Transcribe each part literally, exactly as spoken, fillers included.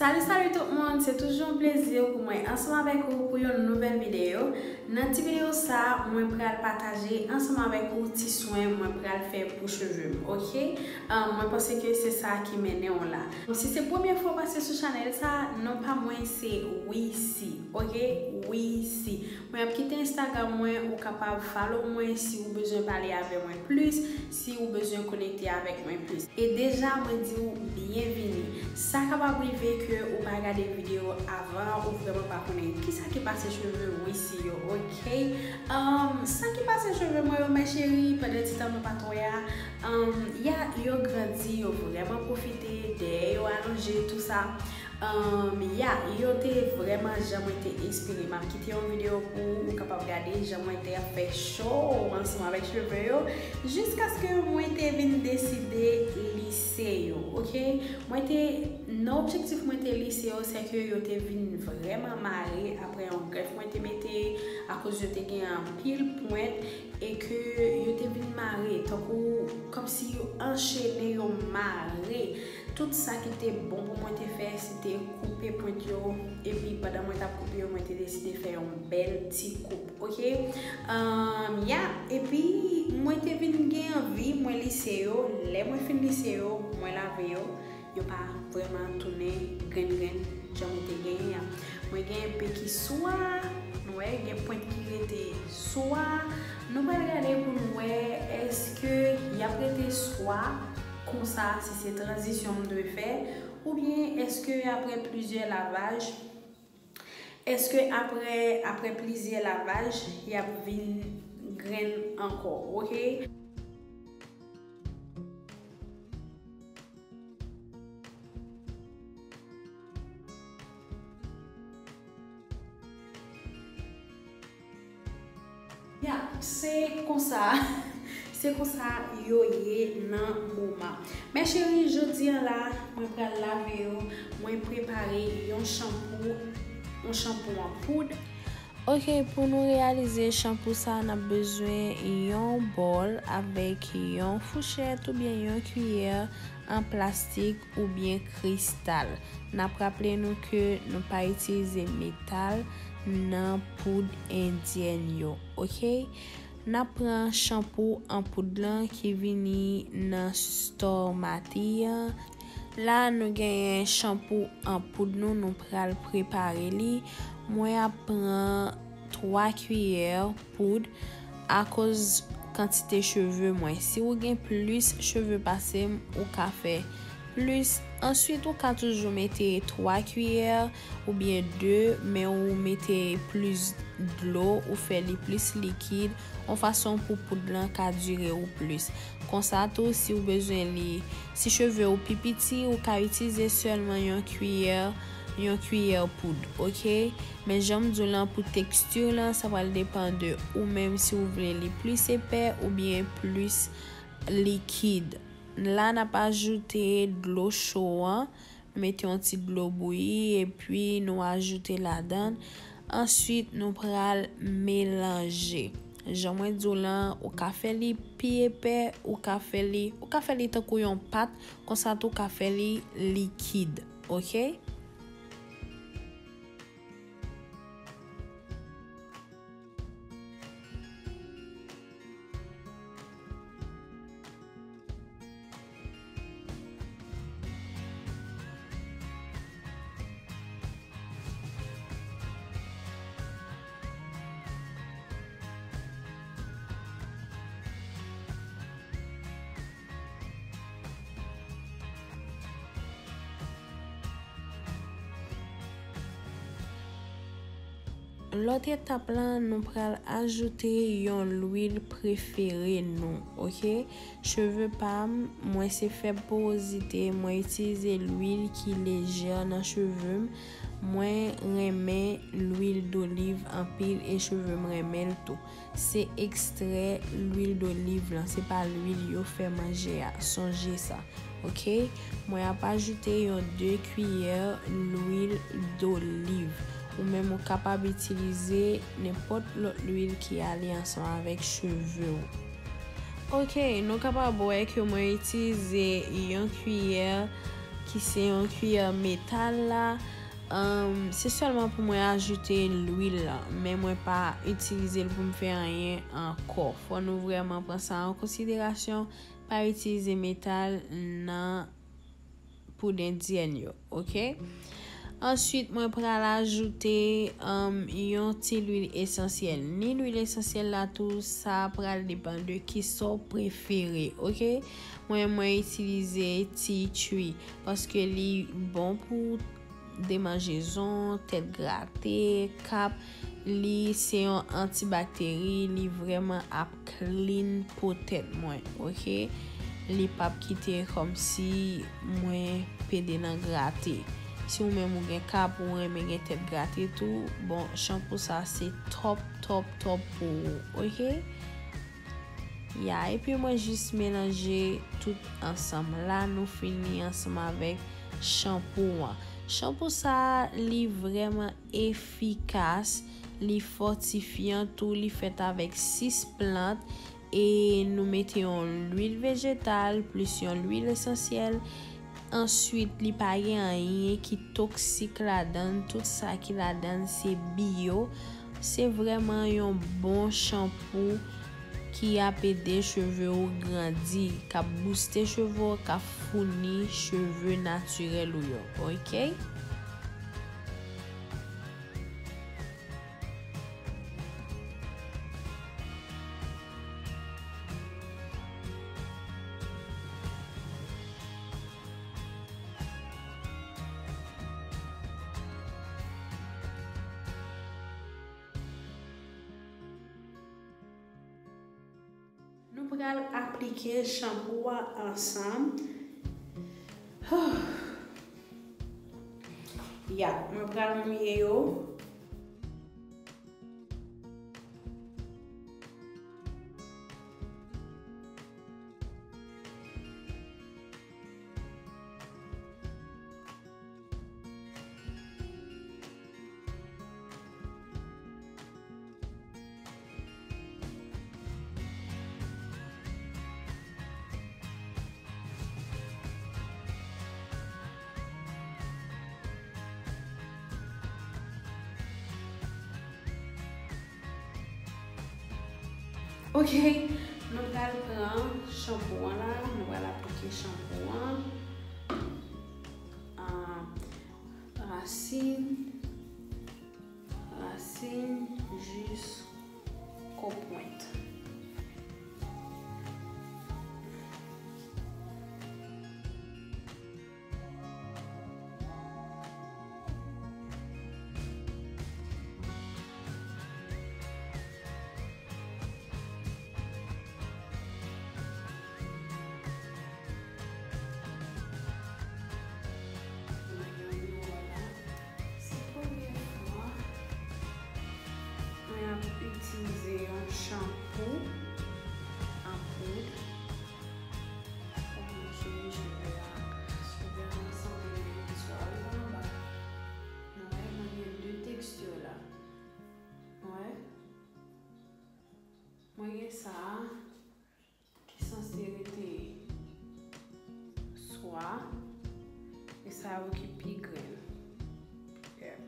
Salut, salut tout moun, se toujou yon plezi pou mwen ansanm avèk ou pou yon nouvèl videyo. Nan ti videyo sa, mwen pral pataje ansanm avèk ou ti swen mwen pral fè pou cheve m, ok? Ah, mwen panse ke se sa ki mennen w la. Si se premye fwa w pase sou chanèl sa, non pa mwen se Wissy, ok? Wissy. Mwen ap kite Instagram mwen, ou kapab follow mwen si ou bezwen pale avè mwen plis, si ou bezwen konekte avèk mwen plis. E deja, mwen di w byenvini. Sa kapab rive ke ou pa gade videyo avan, ou vrèman pa konnen kisa ki pase cheve Wissy yo, ok? Um, sa ki pase cheve mwen yo, mè cheri, pandan ti tan nou pa t wè a, um, ya, yo grandi, yo vrèman pwofite, dèyè yo alonje, tou sa. Um, ya, yo te vrèman jan mwen te espere. M ap kite yon videyo pou ou kapab gade jan mwen te ap fè show ansanm avèk cheve yo, jiskaske mwen te vin deside lise yo, ok? Mwen te, nan objektif mwen te lise yo, se ke yo te vin vrèman mare apre yon grèf mwen te mete, akoz yo te gen anpil pwent, e ke yo te vin mare, tankou, kòmsi yo anchene, yo mare. Tout sa ki te bon pou mwen te fè, se te koupe pwent yo, epi pandan mwen t ap koupe yo, mwen te deside fè yon bèl ti koup, ok? Um, ya, epi mwen te vin gen anvi, mwen lise yo, lè mwen fin lise yo, mwen lave yo, yo pa vrèman tounen grenn grenn jan mwen te genyen an. Mwen gen enpe ki swa, nou wè, gen pwent ki rete swa. Nou pral gade pou nou wè èske y ap rete swa konsa, si se tranzisyon m dwe fè, oubyen èske apre plizyè lavaj, èske apre, apre plizyè lavaj, y ap vin grenn ankò, ok? Ya, se konsa, se konsa yo ye nan moman. Mè cheri, jodi a la, mwen pral lave yo, mwen prepare yon chanpou, yon chanpou an poud. Ok, pou nou reyalize chanpou sa, n ap bezwen yon bòl avèk yon fouchèt oubyen yon kiyè an plastik oubyen kristal. N ap raple nou ke nou pa itilize metal nan poud endyèn yo, ok? N ap pran chanpou an poud lan ki vini nan store Mati an. La, nou genyen chanpou an poud nou, nou pral prepare li. Mwen ap pran twa kiyè poud akoz kantite cheve mwen. Si ou gen plis cheve pase m, ou ka fè plis. Answit, ou ka toujou mete twa kiyè oubyen de, men ou mete plis dlo, ou fè li plis likid, yon fason pou poud lan ka dire ou plis. Konsa tou, si ou bezwen li, si cheve ou pi piti, ou ka itilize sèlman yon kiyè, yon kiyè poud, ok? Men jan m di w lan, pou teksti lan, sa pral depann de ou menm si ou vle li plis epè oubyen plis likid. La, n ap ajoute dlo cho an. Nou mete yon ti dlo bouyi, epi nou ajoute ladan. Answit, nou pral melanje. Jan mwen di w lan, ou ka fè li pi epè, ou ka fè li, ou ka fè li tankou yon pat, konsa tou ou ka fè li likid, ok? Lòt etap lan, nou pral ajoute yon lwil prefere nou, ok? Cheve pa m, mwen se fèb porozite, mwen itilize lwil ki lejè nan cheve m. Mwen renmen lwil doliv anpil e cheve m renmen l tou. Se ekstrè lwil doliv lan, se pa lwil yo fè manje a. Sonje sa, ok? Mwen ap ajoute yon de kiyè lwil doliv. Ou menm ou kapab itilize nenpòt lòt lwil ki ale ansanm avèk cheve w. Ok, nou kapab wè ke mwen itilize yon kiyè ki se yon kiyè metal la. Um, se sèlman pou mwen ajoute lwil la, men mwen pa itilize l pou m fè anyen ankò. Fò nou vrèman pran sa an konsiderasyon, pa itilize metal nan poud endyèn yo, oke? Answit, mwen pral ajoute, um, yon ti lwil esansyèl. Ni lwil esansyèl la tou, sa pral depann de kisa w prefere, oke? Mwen, mwen itilize tea tree paske li bon pou demanjezon, tèt grate, kap. Li se yon antibakteri, li vrèman ap clean po tèt mwen, oke? Li p ap kite kòmsi mwen pede nan grate. Si ou menm ou gen kap, ou renmen gen tèt grate tou, bon, chanpou sa se top, top, top pou ou, oke? Ya, epi mwen jis melanje tout ansanm. La, nou fini ansanm avèk chanpou an. Chanpou sa a, li vrèman efikas, li fòtifyan tou, li fèt avèk sis plant, e nou mete yon lwil vejetal plis yon lwil esansyèl. Answit, li pa gen anyen ki toksik ladan l, tout sa ki ladan l se bio. Se vrèman yon bon chanpou ki ap ede cheve w grandi, k ap bouste cheve w, k ap founi cheve natirèl ou yo, oke? Nou pral aplike chanpou a ansanm. Ya, mwen pral mouye yo. Ok, nou pral pran chanpou an la, nou pral aplike chanpou an. Ah, rasin, rasin jisko pwent. Mwen gen yon miwa la. Se premye fwa mwen ap itilize yon chanpou an poud. Kòman cheve, cheve a, cheve a sanble menm swa ou anba. Nou wè, mwen gen de teksti la. Ou wè? Mwen gen sa a ki sanse rete swa, e sa yo ki pi grenn. Yep.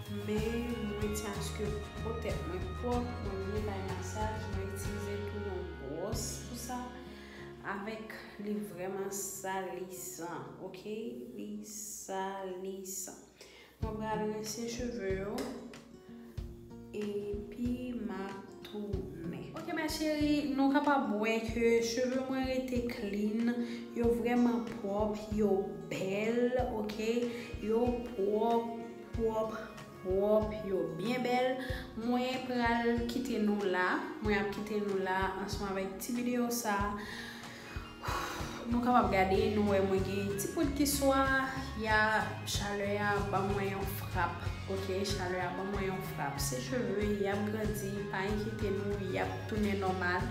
Men mwen retyen aske po tèt mwen pwòp, mwen byen bay masaj, mwen itilize tou yon bwòs pou sa. Avèk li vrèman salisan, oke? Li salisan. Mwen pral rense cheve yo, epi m ap tounen. Oke, ma chérie, nou kapab wè ke cheve mwen rete clean, yo vrèman pwòp, yo bèl, oke? Yo pwòp, pwòp, pwòp, yo byen bèl. Mwen pral kite nou la, mwen ap kite nou la ansanm avèk ti videyo sa. Nou kapab gade, nou wè mwen gen ti pwent ki swa, ya, chalè a ban mwen yon frap, oke? Chalè a ban mwen yon frap. Se cheve, y ap grandi, pa enkyete nou, y ap tounen nòmal.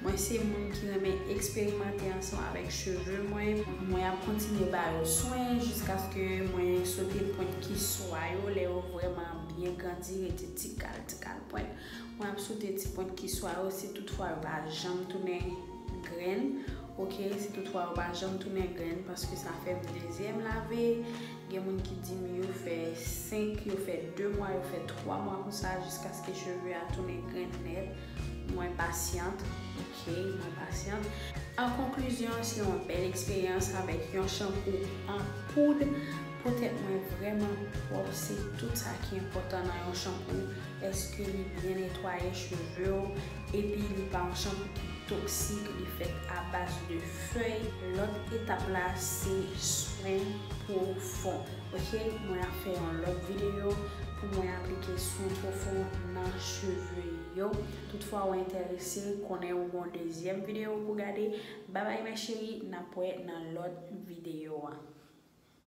Mwen se moun ki renmen eksperimante ansanm avèk cheve mwen. Mwen ap kontinye ba yo swen jiskaske mwen sote pwent ki swa yo, lè yo vrèman byen grandi, rete ti kal, ti kal pwent. Mwen ap sote ti pwent ki swa yo, si toutfwa yo pa janm tounen grenn, oke? Si toutfwa yo pa janm tounen grenn, paske sa fè m dezyèm lave. Gen moun ki di m yo fè senk, yo fè de mwa, yo fè twa mwa konsa, jiskaske cheve a tounen grenn nèt. Mwen pasyant, oke? Mwen pasyant. An konklizyon, se yon bèl eksperyans avèk yon chanpou an poud. Po tèt mwen vrèman pwòp, se tout sa ki enpòtan nan yon chanpou. Èske li byen netwaye cheve w, epi li pa yon chanpou ki toksik, li fèt a baz de fèy. Lòt etap la, se swen pwofon. Oke, mwen ap fè yon lòt videyo pou mwen aplike swen pwofon nan cheve yo. Toutfwa ou enterese, konnen ou gon dezyèm videyo pou gade. Babay, ma chérie, n ap wè nan lòt videyo a.